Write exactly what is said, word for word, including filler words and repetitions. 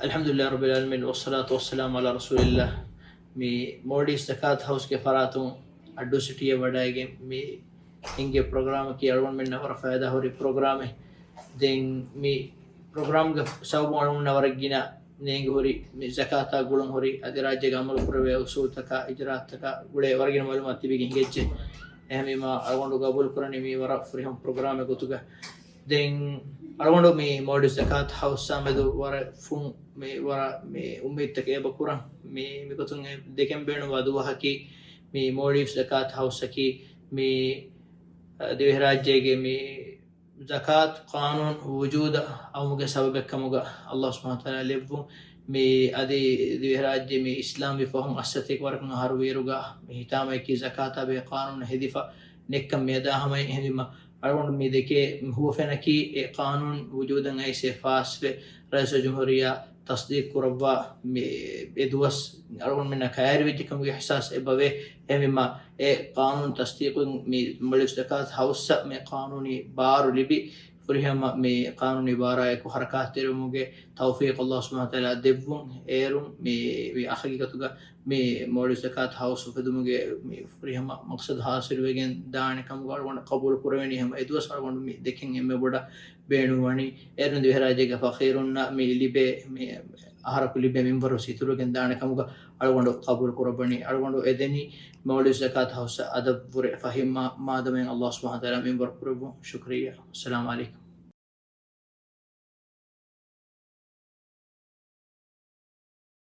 الحمد لله رب العالمين، والصلاة والسلام على رسول الله. މި މޯލްޑިވްސް ޒަކާތު ހައުސްގެ ފަރާތުން އައްޑޫ ސިޓީއަށް ވަޑައިގެން މި ހިންގި ޕްރޮގްރާމަކީ އަޅުގަނޑުމެންނަށް ވަރަށް ފައިދާ ހުރި ޕްރޮގްރާމެއް. ދެން މި ޕްރޮގްރާމްގެ ސަބަބުން އަޅުގަނޑުމެންނަށް ވަރަށް ގިނަ ނޭނގި ހުރި މި ޒަކާތާ ގުޅުން ހުރި އަދި ރާއްޖޭގެ އަމަލު ކުރެވޭ އުސޫލުތަކާ އިޖުރާއަތްތަކާ ގުޅޭ ވަރަށް ގިނަ މައުލޫމާތު ތިބިގެން ހިނގައްޖެ. އެހެންވީމަ އަޅުގަނޑު ގަބޫލު ކުރަނީ މީ ވަރަށް ފުރިހަމަ ޕްރޮގްރާމެއް ގޮތުގަ. ދެން އަޅުގަނޑު މި މޯލްޑިވްސް ޒަކާތު ހައުސްއާ މެދު ވަރަށް ފުން މި ވަރަށް މި އުއްމީދުތަކެއް އެބަ ކުރަން. މި މިގޮތުން އެ ދެކެން ބޭނުންވާ ދުވަހަކީ މި މޯލްޑިވްސް ޒަކާތު ހައުސަކީ މި، އަ، ދިވެހިރާއްޖޭގެ މި ޒަކާތު ޤާނޫނު ވުޖޫދަށް އައުމުގެ ސަބަބެއް ކަމުގަ ﷲ ސުބްޙާނަހޫ ވަތަޢާލާ ލެއްވުން. މި އަދި ދިވެހިރާއްޖެ މި އިސްލާމްވި ފަހުން އައްސަތޭކަ ވަރަކަށް އަހަރު ވޭރުގަ މި ހިތާމަޔަކީ ޒަކާތާ ބެހޭ ޤާނޫނު ހެދިފަ ނެއްކަން މިއަދާ ހަމައިން. އެހެންވީމަ އަޅުގަނޑު މި ދެކޭ ހުވަފެނަކީ އެ ޤާނޫނު ވުޖޫދަށް އައިސް އެ ފާސްވެ ރައީސުލްޖުމްހޫރިއްޔާ ތަޞްދީޤު ކުރައްވާ މި އެ ދުވަސް އަޅުގަނޑުމެންނަށް ކައިރިވެއްޖެ ކަމުގެ އިޙްސާސް އެބަވޭ. އެހެންވީމަ އެ ޤާނޫނު ތަޞްދީޤުން މި މޯލްޑިވްސް ޒަކާތު ހައުސަށް މި ޤާނޫނީ ބާރު ލިބި، ފުރިހަމަ މި ޤާނޫނީ ބާރާއެކު ޙަރަކާތްތެރިވުމުގެ ތައުފީޤު ﷲ ސުބްޙާނަހޫ ވަތަޢާލާ ދެއްވުން. އޭރުން މި، މި ހަޤީޤަތުގަ މި މޯލްޑިވްސް ޒަކާތު ހައުސް އުފެދުމުގެ މި ފުރިހަމަ މަޤްޞަދު ޙާޞިލުވެގެން ދާނެ ކަމުގަ އަޅުގަނޑު ޤަބޫލު ކުރެވެނީ. ހަމަ އެ ދުވަސް އަޅުގަނޑު މި ދެކެން އެންމެ ބޮޑަށް ބޭނުންވަނީ. އޭރުން ދިވެހިރާއްޖޭގެ ފަޤީރުންނަށް މި ލިބޭ މި އަހަރަކު ލިބޭ މިންވަރު އިތުރުވެގެން ދާނެ ކަމުގަ އަޅުގަނޑު ޤަބޫލު ކުރައްވަނީ. އަޅުގަނޑު އެދެނީ މޯލްޑިވްސް ޒަކާތު ހައުސަށް އަދަށްވުރެ ފަހި މާ-، މާދަމައިން ﷲ ސުބްޙާނަހޫ ވަތަޢާލާ މިންވަރު ކުރެއްވުން. ޝުކުރިއްޔާ. އައްސަލާމު ޢަލައިކުމް.